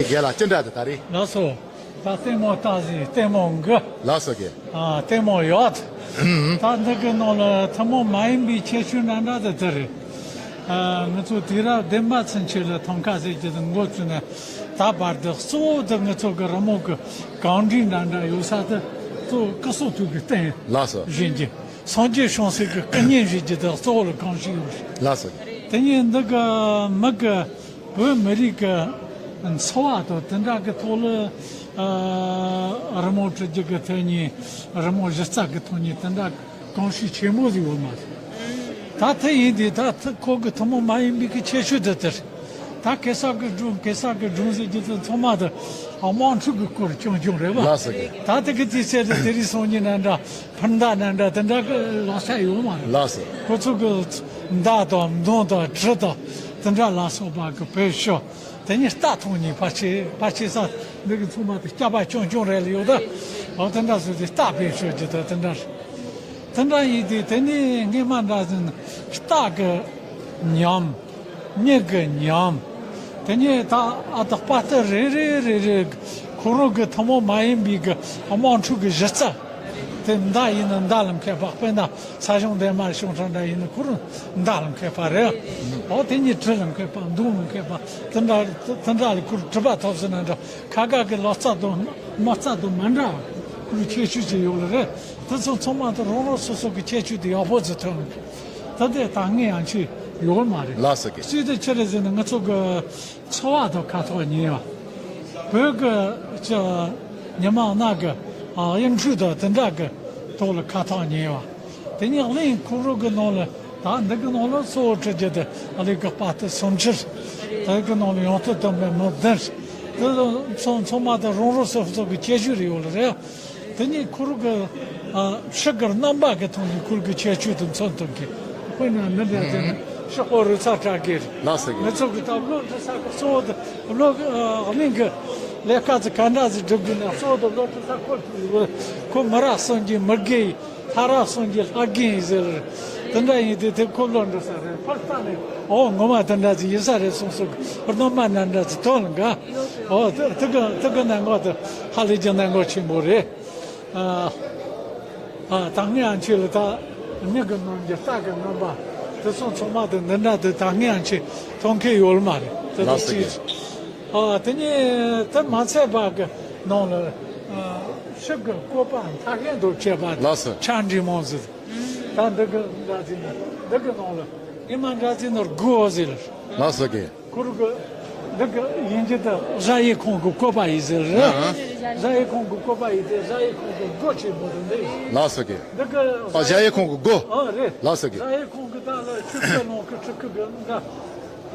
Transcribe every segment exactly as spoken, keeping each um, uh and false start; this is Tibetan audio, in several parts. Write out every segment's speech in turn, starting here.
རྒན་ལགས་ཅི་འདྲ་འདུག་ད་རེས། ལགས་སོ། ད་ལྟད་མོ་ལྟ་ཟིན་ལྟད་མོ་འགུ། ལགས་སོ་རྒན། ཨ་ལྟད་མོ་ཡོད། ད་འདི་གི་ནང་ལ་ཐུན་མོང་མ་ཡིན་པའི་ཁྱད་ཆོས་འདྲ་འདྲ་དེ་དེ་རེད། ཨ་ང་ཚོ་དུས་རབས་བདུན་པ་ཚུན་ཆད་ལ་ཐང་ཀ་ཟེར་གྱི་དེ་འགོ་བཙུགས་ནས་ད་བར་དུ་གཙོ་བོ་དེ་ང་ཚོ་གི་རི་མོ་གི་གང་འདྲི་འདྲ་འདྲ་ཡོད་ས་དེ་གཙོ་བོ་སྐུ་གསུང་ཐུགས་ཀྱི་རྟེན་ལགས་སོ། བཞེངས་རྒྱུ། སངས་རྒྱས་བྱུང་སའི་གི་སྐུ་བརྙན་བཞེངས་རྒྱུ་དེ་གཙོ་བོ་ལ་གང་ཞིག་ཡོད་རེད། ལགས་སོ། དེ་ཉིད་འདི་གི་མི་གི་བོད་མི་རིགས་ཀྱི་འཚོ་བ་དང་དེ་འདྲ་གི་ཐོག་ལ་ཨ་རི་མོ་འབྲི་རྒྱུ་གི་ཐད་ནས་རི་མོ་གཞི་རྩ་གི་ཐོག་ནས་དེ་འདྲ་གོམས་གཤིས་ཆེན་པོ་ཟིག་ཡོད་མ་རེད། ད་དེ་ཡིན་དུས་ད་ཐུ་ཁོ་གི་ཐུན་མོང་མ་ཡིན་པའི་གི་ཁྱད་ཆོས་དེ་དེ་རེད། ད་གེ་སར་གི་སྒྲུང་གེ་སར་གི་སྒྲུང་ཟེར་རྒྱུ་དེ་ཚང་མ་དེ་དམག་འཁྲུག་གི་སྐོར་རྐྱང་རྐྱང་རེད་བ། ལགས་སོ་རྒན། ད་དེ་གི་དུས་ཚོད་དེ་དེ་རིང་སང་ཉིན་ནང་འདྲ། འཕུར་མདའ་ནང་འདྲ་དེ་འདྲ་གི་ལག་ཆ་ཡོད་མ་རེད། ལགས་སོ། ཁོ་ཚོ་གི་མདའ་དང་མདུང་དང་གྲི་དང་དེ་འདྲ་ལ་སོགས་པ་གི་བེད་སྤྱོད། དེ་ནས་རྟ་ཐོན་ནས་ཕར་ཆེ་ཕར་ཆེ་ས་འདི་གི་ཚང་མ་དེ་སྐྱ་པ་ཆུང་ཆུང་རེད་ལ་ཡོད་ད། འོ་དེ་འདྲ་བཟོས་ཏེ་རྟ་བེད་སྤྱོད་རྒྱུ་དང་དེ་འདྲ་རེད། དེ་འདྲ་ཡིན་དུས་དེ་ནས་སྔས་མ་འདྲ་ཟིན་རྟ་གི་ཉམས། མྱི་གི་ཉམས། དེ་ནས་ད་ཨ་ད་དཔའ་རྟགས་རེ་རེ་རེ་རེ་ཁོ་རང་གི་ཐུན་མོང་མ་ཡིན་པའི་གི་དམག་འཁྲུག་གི་གཞི་རྩ། དེ་མདའ་ཡིན་ན་མདའ་ལ་མཁས་པ། དཔེར་ན་ས་གཞུང་འདན་མ་གཞུང་དྲང་འདྲ་ཡིན་ན་ཁོ་རང་མདའ་ལ་མཁས་པ་རེད། འོ་དེ་ནས་གྲི་ལ་མཁས་པ། མདུང་ལ་མཁས་པ། དེ་འདྲ་དེ་འདྲ་ལ་ཁོ་གྲུབ་པ་ཐོབ་ཟིན་ན་འདྲ། ཁ་ཁ་གི་ལག་རྩལ་དང་མ་རྩལ་དང་མ་འདྲ་བ་ཁོ་རང་ཁྱད་ཆོས་ཅིག་ཡོད་ལ་རེད། དེ་ཚོ་ཚང་མ་དེ་རང་རང་སོ་སོ་གི་ཁྱད་ཆོས་དེ་ཡག་པོ་ཟིག་ཐོན་ལ་རེད། ད་དེ་ད་ངས་ཡང་ཆེ་ཡོད་མ་རེད། ལགས་སོ་རྒན། སུས་དེ་ཆི་རེད་ཟེར་ན་ང་ཚོ་གི་འཚོ་བ་དང་ཁ་ཐོག་ཉེ་བ། བོད་ཀྱི་ཅི་ཉི་མ་གནའ་གི་ཨ་གཡུ་འབྲུག་དང་དེ་འདྲ་གི་ཐོག་ལ་ཁ་ཐག་ཉེ་བ། དེ་ནས་གླིང་ཁོ་རང་གི་ནང་ལ་ད་འདི་གི་ནང་ལ་གཙོ་བོ་འབྲི་རྒྱུ་དེ་ཨ་ལི་གི་དཔའ་རྟགས་སུམ་ཅུ། དེ་གི་ནང་ལ་ཡང་སྟོད་སྟོན་པའི་མི་བདུན། དེ་ཚོ་ཚང་མ་དེ་རང་རང་སོ་སོ་གི་ཁྱད་ཆོས་རེ་ཡོད་ལ་རེད། དེ་ནས་ཁོ་རང་གི་ཨ་ཕྱི་གི་རྣམ་པ་གི་ཐོག་ནས་ཁོ་རང་གི་ཁྱད་ཆོས་དེ་མཚོན་ཐུབ་གི། དཔེར་ན་འདི་འདྲ་བྱས་ན་ཤོག་པོ་རུ་ཚ་དྲག་གི་རེད། ལགས་སོ་རྒན། ང་ཚོ་གི་ད་བློ་འདྲི་ས་གི་གཙོ་བོ་དེ་བློ་ཨ་གླིང་གི་ལས་ཀ་ཚོ་ག་འདྲ་ཟིག་སྒྲུབ་དགོས་ན་གཙོ་བོ་དེ་བློ་འདྲི་ས་ཁོ་ཁོ་མི་རབས་གསུམ་གྱི་མི་དགེ་ཡིན། ལྷ་རབས་གསུམ་གྱི་ལྷ་རྒན་ཡིན་ཟེར་རེད། དེ་འདྲ་ཡིན་དུས་དེ་ཁོ་བློ་འདྲི་ས་རེད། ཕར་ལྟ་ནས་ཨོ་ངོ་མ་དེ་འདྲ་ཟིག་ཡིན་ས་རེད་གསུངས་སོ་གི་རྣམ་པ་འདྲ་འདྲ་ཟིག་ཐོན་ལ་འགའ། ཨོ་དེ་དེ་གི་དེ་གི་གནད་འགག་དེ་ཧ་ལས་ཀྱི་གནད་འགག་ཆེན་པོ་རེད། ཨ། ཨ། ད་ངས་ཨ་མཆོད་ལ་ད་མྱི་གི་རྣམ་འགྱུར་རྟ་གི་རྣམ་པ་དེ་ཚོ་ཚང་མ་དེ་འདི་འདྲ་དེ་ད་ངས་ཨ་མཆོད་མཐོང་མཁན་ཡོད་མ་རེད། དེ་ལགས་སོ་རྒན། ཨ་དེ་ནས་དེ་མ་ཚད་པ་གི་ནང་ལ་ཨ་ཕྱི་གི་བཀོད་པ་མཐའ་ཡས་འདྲ་བྱས་པ་ལགས་སོ། ཕྱག་འབྲས་མང་ཟེར། ད་འདི་གི་འདྲ་ཟིན་འདི་གི་ནང་ལ་ངས་མ་འདྲ་ཟིན་ནོར་དགུ་འོ་ཟེར། ལགས་སོ་རྒན། ཁོ་རང་གི་འདི་གི་ཡིན་གྱི་ད་གཞལ་ཡས་ཁང་གི་བཀོད་པ་ཡིན་ཟེར་རེད། ཨ། གཞལ་ཡས་ཁང་གི་བཀོད་པ་ཡིན་ཏེ་གཞལ་ཡས་ཁང་གི་སྒོ་ཆེན་པོ་དེ་འདི་ཡིན། ལགས་སོ་རྒན། འདི་གི་ཨ་གཞལ་ཡས་ཁང་གི་སྒོ། ཨ་རེད། ལགས་སོ་རྒན། གཞལ་ཡས་ཁང་གི་ད་ལ་ཆུ་ཁ་ནང་གི་ཆུ་ཁ་གི་འདི་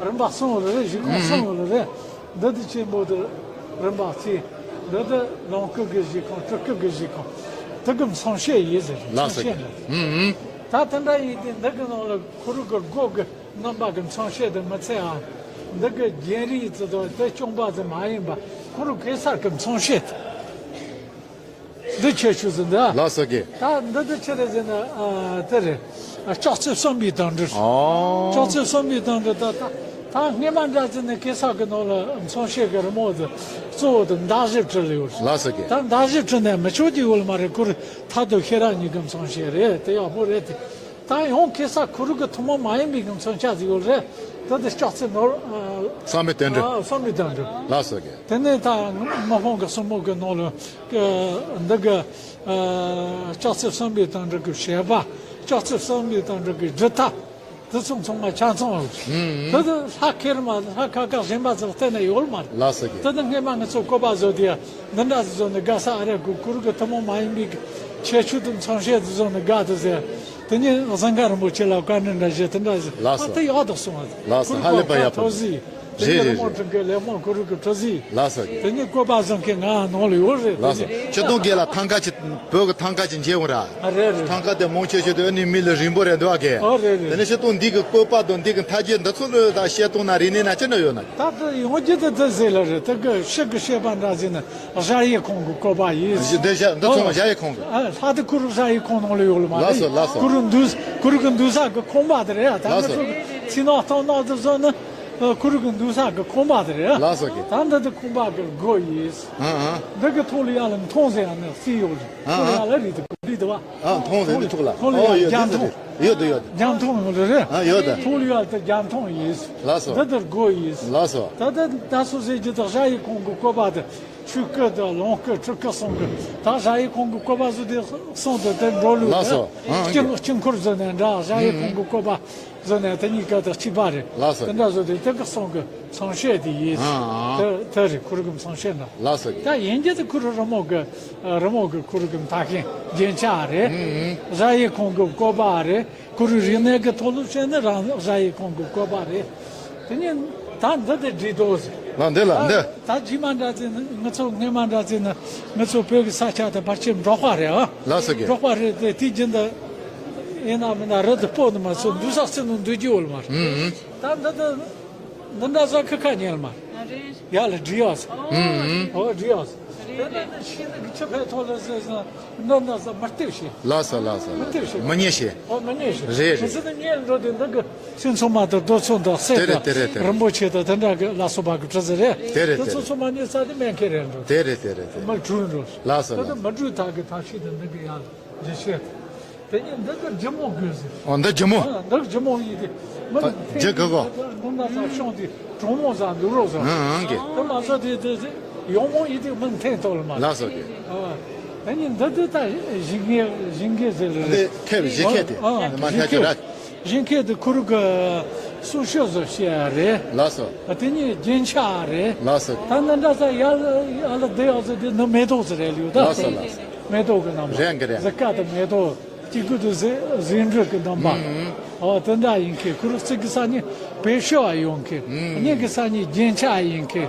རིམ་པ་གསུམ་ལ་རེད། གཞི་ཁང་གསུམ་ལ་རེད། འདི་དེ་ཆེན་པོ་དེ་རིམ་པ་གཅིག་འདི་དེ་ལོངས་སྐུ་གི་གཞི་ཁང་། སྤྲུལ་སྐུ་གི་གཞི་ཁང་། དེ་གི་མཚོན་བྱེད་ཡིན་ཟེར། ལགས་སོ་མཚོན་བྱེད་རྒན། ལ། ཨུ་ཨུ། ད་དེ་འདྲ་ཡིན་ཏེ་འདི་གི་ནང་ལ་ཁོ་རང་གི་སྒོ་གི་རྣམ་པ་གི་མཚོན་བྱེད་དེ་མི་ཚད་ཨ། འདི་གི་རྒྱན་རིས་ཙི་དང་དེ་རྐྱང་པ་ཙི་མ་ཡིན་པ་ཁོ་རང་གེ་སར་གི་མཚོན་བྱེད་དེ། འདི་ཁྱད་ཆོས་ཟིན་འདི། ལགས་སོ་རྒན། ད་འདི་འདི་ཆི་རེད་ཟེར་ན་ཨ་དེ་རེད། ཨ་ལྕགས་རྩེ་གསུམ་པའི་དོན་འགྲུབ། ཨོ། ལྕགས་རྩེ་གསུམ་པའི་དོན་འགྲུབ་ད་ད་ད་སྔས་མ་འདྲ་ཟིན་ནས་གེ་སར་གི་ནང་ལ་མཚོན་བྱེད་གི་རི་མོ་དེ་གཙོ་བོ་དེ་མདའ་གཞུ་བྲིས་ལ་ཡོད། ལགས་སོ་རྒན། ད་མདའ་གཞུ་བྲིས་ནས་མི་ཆོག་གི་ཡོད་ལ་མ་རེད། ཁོ་རང་ཐབས་དང་ཤེས་རབ་གཉིས་ཀྱི་མཚོན་བྱེད་རེད། དེ་ཡག་པོ་རེད་དེ། ད་ཡང་གེ་སར་ཁོ་རང་གི་ཐུན་མོང་མ་ཡིན་པའི་གི་མཚོན་ཆ་ཟིག་ཡོད་རེད། ད་དེ་ལྕགས་རྩེ་ནོར། ཨ་བསམ་པའི་དོན་འགྲུབ། ཨ་བསམ་པའི་དོན་འགྲུབ། ལགས་སོ་རྒན། དེ་ནས་ད་མི་ཕམ་གི་གསུང་འབུམ་གི་ནང་ལ་འདི་གི་ཨ་ལྕགས་རྩེ་བསམ་པའི་དོན་འགྲུབ་ཀྱི་བྱེད་པ། ལྕགས་རྩེ་བསམ་པའི་དོན་འགྲུབ་ཀྱི་སྒྲུབ་ཐབས། དེ་ཚང་ཚང་མ་ཆ་ཚང་བ། ཨུམ། དེ་དེ་ལྷ་ཁེར་མ་ལྷ་ཁ་ཁ་གཞན་པ་ཚོར་བལྟས་ན་ཡོད་མ་རེད། ལགས་སོ་རྒན། དེ་དེ་སྔས་མ་ང་ཚོ་བཀོད་པ་བཟོ་དེ་འདི་འདྲ་ཟིག་བཟོ་ནས་དགའ་ས་ཨ་རེ་གུ་གུ་རུ་གི་ཐུན་མོང་མ་ཡིན་པའི་ཁྱད་ཆོས་དེ་མཚོན་བྱེད་དེ་བཟོ་ནས་དགའ་དེ་ཟེར། དེ་ནས་ཟངས་དཀར་རིན་པོ་ཆེ་ལ་བཀའ་འདྲི་འདྲ་བཞེས་དེ་འདྲ་ཟིག་ལགས་སོ། ཨ་དེ་ཡག་ཏུ་སོང་བ། ལགས་སོ། ཧ་ལས་པ་ཡག་པོ། ཐོག་ཟིག་རེད་རེད་རེད། ལེགས་མོ་ཁྲི་གི་ལེགས་མོ་གུ་རུ་གི་གྲུ་གཟིགས། ལགས་སོ་རྒན། དེ་ནས་བཀོད་པ་བཟང་མཁན་ང་ནང་ལ་ཡོད་རེད། ལགས་སོ། དེ་ནས་སྤྱིར་བཏང་རྒན་ལགས་ཐང་ཀ་ཅིག་བོད་ཀྱི་ཐང་ཀ་ཅིག་མཇལ་འོང་ར། ཨ་རེད་རེད། ཐང་ཀ་དེ་མང་ཆེ་ཤོས་དེ་ཨ་ནི་མི་ལ་རིང་པོ་རེད་འདུག་ཨ་རྒན། ཨ་རེད་རེད། དེ་ནས་སྤྱིར་བཏང་འདི་གི་བཀོད་པ་དང་འདི་གི་མཐའ་རྒྱས་འདི་ཚོ་ལ་ད་བཤད་སྟངས་ན་རིག་གནས་ན་ཅི་འདྲ་ཡོད་ན། ད་ལྟ་ཡོང་རྒྱུ་དེ་དེ་ཟེར་ལ་རེད། དེ་གི་ཤི་གི་བཤད་པ་འདྲ་ཟེར་ན་གཞལ་ཡས་ཁང་གི་བཀོད་པ་ཡིན། འདི་བཞག་འདི་ཚོ་ཨ་གཞལ་ཡས་ཁང་གི། ཨ་ལྷ་དེ་གུ་རུ་གཞལ་ཡས་ཁང་ནང་ལ་ཡོད་ལ་མ་རེད། ལགས་སོ་ལགས་སོ། གུ་རུ་འདུས་གུ་རུ་གི་འདུས་ས་གི་ཁང་པ་དེ་རེད། ད་ལགས་ང་སོ། ཚོ་གི་ཚིག་ནག་ཐང་ནག་དེ་བཟོ་ན། ཁོ་རང་གི་འདུག་ས་གི་ཁང་པ་དེ་རེད། ལགས་སོ་ཀྱེ། ད་འདི་དེ་ཁང་པ་གི་སྒོ་ཡིན། ཨ་ཨ། འདི་གི་ཐོག་ལ་ཡར་ལ་མཐོང་ཟེར་ཡང་ནི་སྲིད་ཡོད་རེད། ཨ་ཨ། ཐོག་ལ་ཡར་ལ་རིག་ཏུ་རིག་ཏུ་བ། ཨ་མཐོང་ཟེར་ནི་ཐོག་ལ། ཐོག་ལ་ཨོ་ཡར་ཡོད་རྒྱ་མཐོང་། ཡོད་དོ་ཡོད་དོ། རྒྱ་མཐོང་ཡོད་རེད། ཨ་ཡོད་དོ། ཐོག་ལ་ཡར་ལ་རྒྱ་མཐོང་ཡིན། ལགས་སོ། འདི་དེ་སྒོ་ཡིན། ལགས་སོ། ད་ད་ད་སོ་ཟེར་གྱི་ད་ཞ་ཡི་ཁོང་གི་བཀོད་པ་དེ། ཆོས་སྐུ་དང་ལོངས་སྐུ་སྤྲུལ་སྐུ་གསུམ་གྱི་ད་ཞ་ཡི་ཁོང་གི་བཀོད་པ་བཟོ་དེ་གསུང་དུ་དེ་འགྲོ་ལུགས་ལགས་སོ། དེ་ཨང་དཀྱིལ་ཀྱེ། དཀྱིལ་འཁོར་བཟོ་ནས་འདྲ་ཞ་ཡི་ཁོང་གི་བཀོད་པ་བཟོ་ནས་དེ་གཉིས་ཀ་དང་གཅིག་པ་རེད། ལགས་སོ་དེ་ཀྱེ། འདྲ་བཟོ་དེ་དེ་གི་གསུང་གི་མཚན་བཤད་དེ་ཡིན། ཨང་ཨང་། དེ་དེ་རེད། ཁོ་རང་གི་མཚན་བཤད་འདྲ། ལགས་སོ་ཀྱེ། ད་ཡིན་གྱི་དེ་ཁོ་རང་རི་མོ་གི་རི་མོ་གི་ཁོ་རང་གི་མཐའ་ཤན་རྒྱན་ཆ་རེད། ཨང་ཨང་། ཞ་ཡི་ཁོང་གི་བཀོད་པ་རེད། གུ་རུ་རིག་གནས་ཀྱི་ཐོག་ལ་བཤད་ན་རང་ཞ་ཡི་ཁོང་གི་བཀོད་པ་རེད། དེ་ནས་ད་འདི་དེ་འགྲིག་འདུག་ཟེར། ལགས་འདི་ལ་འདི། ད་རྗེས་མ་འདྲ་ཚེ་ནི་ང་ཚོ་སྔས་མ་འདྲ་ཚེ་ནི་ང་ཚོ་བོད་ཀྱི་ས་ཆ་དེ་ཕལ་ཆེར་འབྲོག་པ་རེད་ཨ། ལགས་སོ་ཀྱེ། འབྲོག་པ་རེད་དེ་དེའི་རྒྱུན་དུ་ཡིན་ན་མིན་ན་རི་དེ་སྤོ་ནི་མ་ཚོ་འདུག་ས་ཚེ་ནི་འདུག་རྒྱུ་འོལ་མ་རེད། ཨུམ་ཨུམ། ད་འདི་དེ་འདི་འདྲ་ས་ཁ་ཁ་ཉལ་མ་རེད། ཡ་ལ་འདྲི་ཡག་ས། ཨུམ་ཨུམ། ཨོ་འདྲི་ཡག་ས། དེ་ནས་ནི་ཤིང་ནགས་ཀྱི་ཆུ་ཕན་ཐོགས་ལ་ཟེར་ཟེར་འདི་འདྲ་ས་མི་ལྟེབ་ཤིང་། ལགས་སོ་ལགས་སོ། མི་ལྟེབ་ཤིང་། མི་ཉན་ཤིང་། ཨོ་མི་ཉན་ཤིང་། རེད་རེད། ཁྱེད་ཚོ་ནི་ཉན་འགྲོ་དུས་འདི་གི་ཤིང་ཚང་མ་དང་རྡོ་ཚོན་དང་གསེར་དེ་རེད་དང་དེ་རེད་དེ་རེད། རིན་པོ་ཆེ་དང་དེ་འདྲ་གི་ལ་སོགས་པ་གི་གྲུ་གཟིངས་རེད། དེ་རེད་དེ་དེ་ཚོ་རེད། ཚང་མ་ཉན་ས་དེ་སྨན་ཁེ་རེད་འགྲོ། དེ་རེད་དེ་རེད་དེ་རེད། མི་འགྲུལ་འགྲོ། ལགས་སོ་ད་ལགས་དེ་སོ། མི་འགྲུལ་ཐག་གི་ཐག་ཤིང་དེ་འདི་གི་ཡ་ལ། རེ་ཤེས། དེ་ནས་འདི་གི་ལྗིད་མོ་དགོས་ཟེར། ཨོ་འདི་ལྗིད་མོ། ཨ་འདི་ལྗིད་མོ་ཡིན་ཏེ། མི་ཨ་ལྗིད་གི་གོ། འདི་འདྲ་ས་ཤོང་དེ་གྲོང་མོ་ཟ་འདུག་རོགས་ཟ། ཨང་ཨང་གི། དེ་མ་ཟ་དེ་དེ་དེ་ཡོང་མོ་ཡིན་ཏེ་མི་འཐེན་ཐོག་ལ་མ། ལགས་སོ་གི། ཨ་དེ་ནས་འདི་འདི་ད་ཞིང་ཁའི་ཞིང་ཁའི་ཟེར་ལ་རེད། འདི་ཁེབས་ཞིང་ཁའི་དེ། ཨ་འདི་མ་ཞིང་ཁ་ཁའི་ཆུ་ར། ཞིང་ཁའི་དེ་ཁུ་རུ་གི་སྲོག་ཤོག་བཟོ་བྱེད་ཡ་རེད། ལགས་སོ། ཨ་དེ་ནས་རྒྱན་ཆ་རེད། ལགས་སོ། ད་འདི་འདྲ་ས་ཡ་ལ་ཡ་ལ་བསྡད་ཡག་ཟེར་དེ་ནི་མེ་ཏོག་ཟེར་རེད་ལུས་ད། ལགས་སོ་ལགས་སོ། མེ་ཏོག་གི་རྣམ་པ། རེད་གི་རེད། གཟི་དཀར་དང་མེ་ཏོག་གཅིག་པུ་དུ་ཟེ་ཟེའུ་འབྲུ་གི་རྣམ་པ། ཨུམ། ཨོ་དེ་འདྲ་ཡིན་མཁན་ཁུ་རུ་གཅིག་གི་ས་ནི་བེ་ཤོ་ཨ་ཡོང་མཁན། ཨུམ། གཉིས་ཀྱི་ས་ནི་རྒྱན་ཆ་ཡིན་མཁན།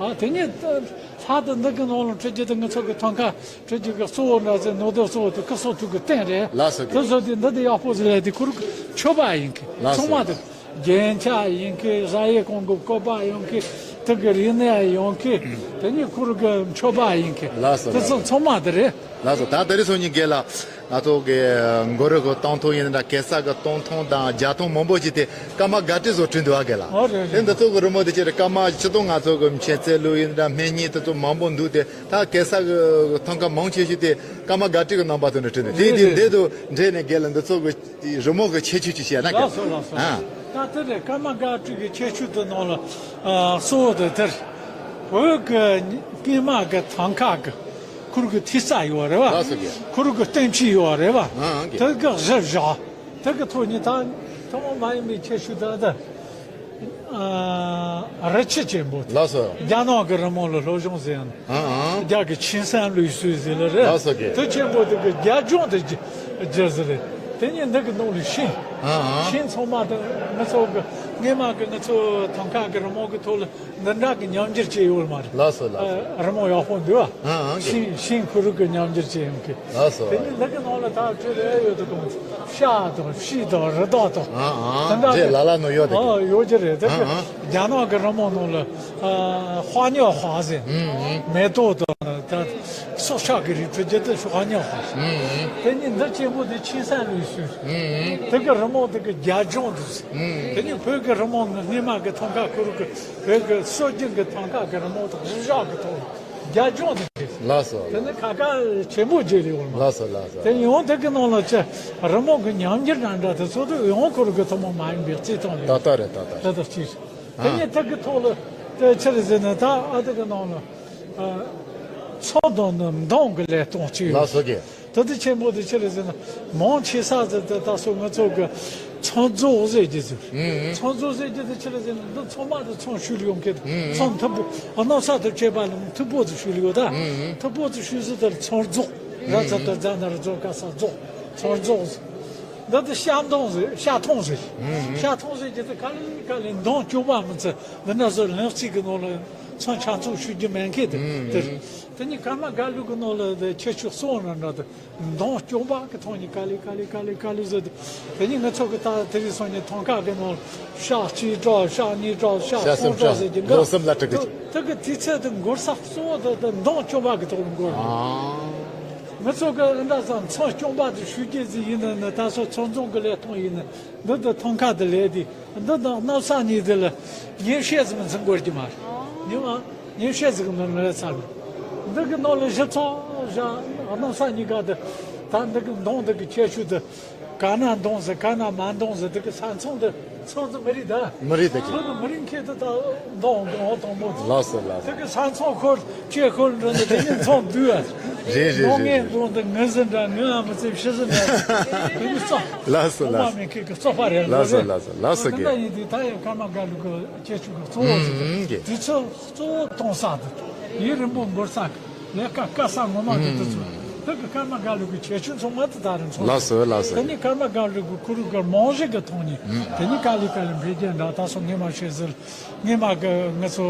ཨོ་དེ་ནི་ལྷ་དང་འདི་གི་ནང་ལ་འཁྲིད་རྒྱུ་དེ་ང་ཚོ་གི་ཐང་ཀ་འཁྲིད་རྒྱུ་གི་གཙོ་བོ་འདྲ་ཟེར་ནོར་དོ་གཙོ་བོ་དེ་ཁུ་སོ་ཐུག་གི་རྟེན་རེད། ལགས་སོ་གི། དེ་བཟོ་དེ་འདི་དེ་ཡག་པོ་ཟེར་ཡ་དེ་ཁུ་རུ་གི་མཆོད་པ་ཡིན་མཁན། ལགས་སོ། ཚང་མ་དེ། རྒྱན་ཆ་ཡིན་གི། ཞ་ཡི་ཁོང་གི་བཀོད་པ་ཡིན་གི། དེ་གི་རིག་གནས་ཡིན་གི། དེ་ནི་ཁུ་རུ་གི་མཆོད་པ་ཡིན་གི། ལགས་སོ། དེ་ཚོ་ཚང་མ་དེ་རེད། ལགས་སོ། ད་དེ་རིང་སང་ཉིན་རྒན་ལགས་ང་ཚོ་གི་མགོ་རུ་གི་སྟོང་ཐུང་ཡིན་ན་གེ་སར་གི་སྟོང་ཐུང་དང་བརྒྱ་སྟོང་མང་པོ་ཞིག་དེ་ཀརྨ་སྒར་བྲིས་བཟོ་བྲིས་འདུག་ཨ་རྒན་ལགས། ཨོ་རེད་རེད། དེ་འདི་ཚོ་གི་རི་མོ་དེ་ཅི་རེད། ཀརྨ་སྤྱིར་བཏང་ང་ཚོ་གི་མཆོད་རྫས་ལུགས་ཡིན་ན་སྨན་སྙིགས་དེ་ཚོ་མང་པོ་འདུག་དེ་ད་གེ་སར་གི་ཐང་ཀ་མང་ཆེ་ཤོས་དེ་ཀརྨ་སྒར་བྲིས་གི་རྣམ་པ་ཐོག་ནས་བྲིས་འདུག་དེ་རེད་དེ་རེད། འདི་དུ་འདྲེས་ནས་རྒན་ལགས་འདི་ཚོ་གི་རི་མོ་གི་ཁྱད་ཆོས་ཅིག་བཤད་ན་ལགས་སོ་ལགས་སོ། ཨ། ད་དེ་ནས་ཀརྨ་སྒར་བྲིས་ཀྱི་ཁྱད་ཆོས་དེ་ནང་ལ་ཨ་གཙོ་བོ་དེ་དེར་བོད་ཀྱི་སྔོན་མ་གི་ཐང་ཀ་གི་ཁུ་རུ་གི་ཐིག་རྩ་ཡོད་རེད་བ། ལགས་སོ་གི། ཁུ་རུ་གི་སྟེང་ཕྱི་ཡོད་རེད་བ། ཨ་ཨ་གི། དེ་གི་བཞི་བཞག་དེ་གི་ཐོག་ནས་ད་ཐུན་མོང་མ་ཡིན་པའི་ཁྱད་ཆོས་དེ་དེ། ཨ། རི་ཆུ་ཆེན་པོ་དེ། ལགས་སོ། རྒྱ་ནག་གི་རི་མོ་ལ་སློབ་སྦྱོང་ཟེར་ཡང་། ཨ་ཨ། རྒྱ་གི་ཆིན་སན་ལུའུ་སུའུ་ཟེར་ལ་རེད། ལགས་སོ་གི། དེ་ཆེན་པོ་དེ་གི་རྒྱ་ལྗོངས་དེ་རྒྱ་རྒྱ་ཟེར་རེད། དེ་ཉིད་འདི་གི་ནང་ལ་ཤིང་། ཨ་ཨ། ཤིང་ཚང་མ་དེ་ང་ཚོ་གི་སྔས་མ་གི་ང་ཚོ་ཐང་ཀ་གི་རི་མོ་གི་ཐོག་ལ་འདི་འདྲ་གི་ཉམས་འགྱུར་བྱས་ཡོད་མ་རེད། ལགས་སོ་ལགས་སོ། ཨ། རི་མོ་ཡག་པོ་འདུག་ཨ། ཨ་ཨ་གི། ཤིང་ཤིང་ཁུ་རུ་གི་ཉམས་འགྱུར་བྱས་ཡོང་གི། ལགས་སོ། དེ་ནི་འདི་གི་ནང་ལ་ད་བྲིས་རེ་ཡོད་དོ་གོང་ཤ་དང་ཤིང་དང་རི་དྭགས་དང་། ཨ་ཨ། དེ་འདྲ་རེད་ལ་ལ་ནོ་ཡོད་དེ། ཨ་ཡོད་ཀྱི་རེད་དེ་གི། ཨ་ཨ། རྒྱ་ནག་གི་རི་མོ་ནང་ལ་ཨ་花鸟花ཟེར། ཨུམ་ཨུམ། མེ་ཏོག་དང་ད་སྲོག་ཆགས་ཀྱི་རིགས་བྲིས་རྒྱུ་དེ་花鸟花ཟེར། ཨུམ་ཨུམ། དེ་ནི་འདི་ཆེན་པོ་དེ་ཆིན་སན་ལུའུ་སུའུ་ཟེར། ཨུམ་ཨུམ། དེ་གི་རི་མོ་དེ་གི་རྒྱ་ལྗོངས་དེ་ཟེར། ཨུམ་ཨུམ། དེ་ནི་བོད་ཀྱི་རི་མོ་ནི་སྔས་མ་གི་ཐང་ཀ་ཁུ་རུ་གི་བོད་ཀྱི་སྲོལ་རྒྱུན་གྱི་ཐང་ཀ་གི་རི་མོ་དང་རི་བཞག་གི་ཐོག་ལ། རྒྱ་ལྗོངས་དེ་རེད། ལགས་སོ། དེ་ནི་ཁ་ཁ་ཆེན་པོ་བརྗོད་ལེ་འོང་། ལགས་སོ་ལགས་སོ། དེ་ཡང་དེ་གི་ནང་ལ་ཅི་རི་མོ་གི་ཉམས་འགྱུར་འདྲ་འདྲ་དེ་ཚོ་དེ་ཡང་ཁོ་རང་གི་ཐུན་མོང་མ་ཡིན་པའི་རྩིས་སྟངས་ལས། ད་ལྟ་རེད་ད་ལྟ་རེད། དེ་དག་ཅིག་རེད། ཨ། དེ་ནི་དེ་གི་ཐོག་ལ་དེ་ཅི་རེད་ཟེར་ན་ད་ཨ་དེ་གི་ནང་ལ་ཨ་ཚོགས་དང་ནི་མདུང་གི་ལས་སྟངས་ཅིག་ཡོད། ལགས་སོ་གི། ད་དེ་ཆེན་པོ་དེ་ཅི་རེད་ཟེར་ན་མང་ཆེ་ས་ཟེར་ཏེ་ད་སོ་ང་ཚོ་གི་ཚོན་རྫོགས་ཟེར་རྒྱུ་ཟེར། ཨུམ། ཚོན་རྫོགས་ཟེར་རྒྱུ་དེ་ཅི་རེད་ཟེར་ན་འདི་ཚང་མ་དེ་ཚོན་བྱུགས་ལ་ཡོང་མཁན་དེ། ཨུམ། ཚོན་མཐུག་པོ་ཨ་ནོ་ས་དེ་བྱས་པ་ལ་མཐུག་པོ་དེ་བྱུགས་ལ་ཡོད་ད། ཨུམ། མཐུག་པོ་དེ་བྱུགས་ཟེར་དེ་ལ་ཚོན་རྫོགས། ཨུམ། ར་ཚ་དེ་རྫ་ན་ར་རྫོགས་ཀ་ས་རྫོགས། ཚོན་རྫོགས་ཟེར། འདི་དེ་ཤ་མདུང་ཟེར་ཤ་མཐུང་ཟེར། ཨུམ། ཤ་མཐུང་ཟེར་རྒྱུ་དེ་ག་ལེ་ག་ལེ་མདུང་སྐྱོང་པ་མི་ཚེ་འདི་འདྲ་ཟེར་ལན་གཅིག་གི་ནང་ལ་ཚོན་ཆ་ཚུགས་བྱུགས་རྒྱུ་མེད་མཁན་དེ། ཨུམ། དེ་དེ་ནི་ཀརྨ་སྒར་ལུགས་ཀྱི་ནང་ལ་དེ་ཁྱད་ཆོས་གསུམ་ར་འདྲ་དེ། མདུང་སྐྱོང་པ་གི་ཐོག་ནས་ག་ལེ་ག་ལེ་ག་ལེ་ག་ལེ་བཟོས་ཏེ། དེ་ནི་ང་ཚོ་གི་ད་དེ་རིང་སང་ཉིན་ཐང་ཀ་གི་ནང་ཤ་གཅིག་བྲོ་ཤ་གཉིས་བྲོ་ཤ་ཤ་གསུམ་གསུམ་བྲོ་ཟེར་གྱི་འདུག་ལོ་གསུམ་ལ་དྲུག་གི། དེ་གི་དུས་ཚོད་དེ་འགོར་ས་གཙོ་བོ་དེ་དེ་མདུང་སྐྱོང་པ་གི་ཐོག་ནས་འགོར་འདུག་ཨང་། ང་ཚོ་གི་ཨ་འདྲ་ཙམ་ཚོང་སྐྱོང་པ་དེ་ཞུ་རྒྱུ་ཟིག་ཡིན་ན་ནི། ད་སོ་ཚོང་རྫོང་གི་ལས་ཐོག་ཡིན་ན། འདི་དང་ཐང་ཁ་དེ་ལས་དེ། འདི་དང་གནམ་ས་གཉིས་དེ་ལ་ཉིན་ཤས་ཙམ་ཚུན་འགོར་གྱི་མ་རེད། ཉི་མ་ཉིན་ཤས་ཙམ་གི་མི་མི་ལས་ཚར་ལ། འདི་གི་ནང་ལ་ཞིབ་ཚགས་བཞག། གནམ་ས་གཉིས་ཀ་དེ། ད་འདི་གི་མདོང་འདི་གི་ཁྱད་ཆོས་དེ། ག་ན་མདོང་ཟེར། ག་ན་མ་མདོང་ཟེར། འདི་གི་ས་མཚམས་དེ། ཚང་ཚང་མི་རིགས་ད། མི་རིགས་ད་ཀྱི། ཚང་མི་རིགས་ཁྱེད་དུ་ད་འདང་འདང་དང་མོ། ལགས་སོ་ལགས་སོ། དེ་གི་ས་མཚམས་ཁོར་ཅེ་ཁོར་འགྲོ་ནས་དེ་ཉིན་མཚམས་བསྡུས་ཨ། རེད་རེད་ནོ་རེད་ངན་རེད། དགོང་དུ་ངུ་ཟིན་འདྲ་ངུ་ཨ་མི་ཚེ་ཤི་ཟིན་འདྲ། དེ་གི་ཚོ། ལགས་སོ་ལགས་སོ། མི་ཁྱེད་ཀྱི་བཙོག་པ་རེད། ལགས་སོ་ལགས་སོ་ལགས་སོ། དེ་གི་འདྲ་ཡིན་དུས་ད་ཡང་ཀརྨ་དགའ་ལུགས་ཀྱི་ཁྱད་ཆོས་ཀྱི་གཙོ་བོ་ཟིག་གི། ཨུམ་གི། དེ་ཚོ་གཙོ་བོ་གཏོང་ས་དེ། ཡུན་རིང་པོ་འགོར་ས་གི། ལས་ཀ་དཀའ་ས་ངོ་མ་གི་དེ་ཚོ། ཨུམ། དེ་གི་ཀརྨ་དགའ་ལུགས་ཀྱི་ཁྱད་ཆོས་ཚང་མ་དེ་ད་རིང་ཚོ། ལགས་སོ་ལགས་སོ། དེ་ནི་ཀརྨ་དགའ་ལུགས་ཀྱི་ཁུ་རུ་གི་རྨང་གཞི་གི་ཐོག་ནས། ཨུམ། དེ་ནི་ག་ལེ་ག་ལེ་འཕེལ་རྒྱས་འདྲ། ད་སོ་ངས་མ་ཤེས་ཟེར། ངས་མ་གི་ང་ཚོ་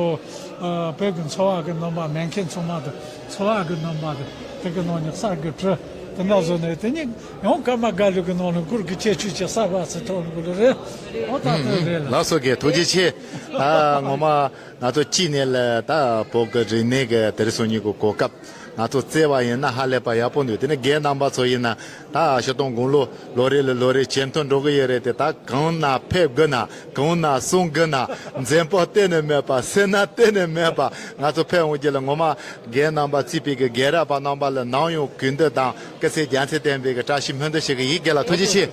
ཨ་བོད་ཀྱི་འཚོ་བ་གི་རྣམ་པ། མེད་མཁན་ཚང་མ་དེ་འཚོ་བ་གི་རྣམ་པ་དེ། དེ་གི་ནང་ནས་གསར་གི་བྲི། དེ་འདྲ་བཟོ་ནས་དེ་ནི་ཡང་ཀརྨ་དགའ་ལུགས་ཀྱི་ནང་ནས་ཁུ་རུ་གི་ཁྱད་ཆོས་ཀྱི་གསར་པ་ཚོ་ཐོན་དགོས་ལེ་རེད། འོ་ད་དེ་རེད་ལ། ལགས་སོ་གི། ཐུགས་རྗེ་ཆེ། ད་ངོ་མ། ང་ཚོ་གཅིག་ནས་ལ་ད་བོད་ཀྱི་རིག་གནས་ཀྱི་དེ་རིང་སང་ཉིན་གྱི་གོ་སྐབས་ང་ཚོ་བཙལ་བ་ཡིན་ན་ཧ་ལས་པ་ཡག་པོ་འདུག་དེ་ནས་རྒན་རྣམ་པ་ཚོ་ཡིན་ན་ད་སྤྱིར་བཏང་དགུང་ལོ་ལོ་རེ་ལ་ལོ་རེ་ཇེ་མཐོ་འགྲོ་གི་ཡོད་རེད་དེ། ད་གང་ན་ཕེབས་དགོས་ན། གང་ན་གསུང་དགོས་ན། འཛེམ་པོ་གཏན་ནས་མེད་པ། སེར་སྣ་གཏན་ནས་མེད་པ། ང་ཚོ་ཕེབས་འོང་རྒྱུ་ལ་ངོ་མ་རྒན་རྣམ་པ་བརྩིས་པའི་གི་རྒན་རབས་པ་རྣམ་པ་ལ་ནམ་ཡང་གུས་འདུད་དང་སྐུ་ཚེ་རྒྱ་མཚན་ལྡན་པའི་གི་བཀྲ་ཤིས་སྨོན་འདུན་ཞུ་གི་ཡིན། རྒན་ལགས་ཐུགས་རྗེ་ཆེ།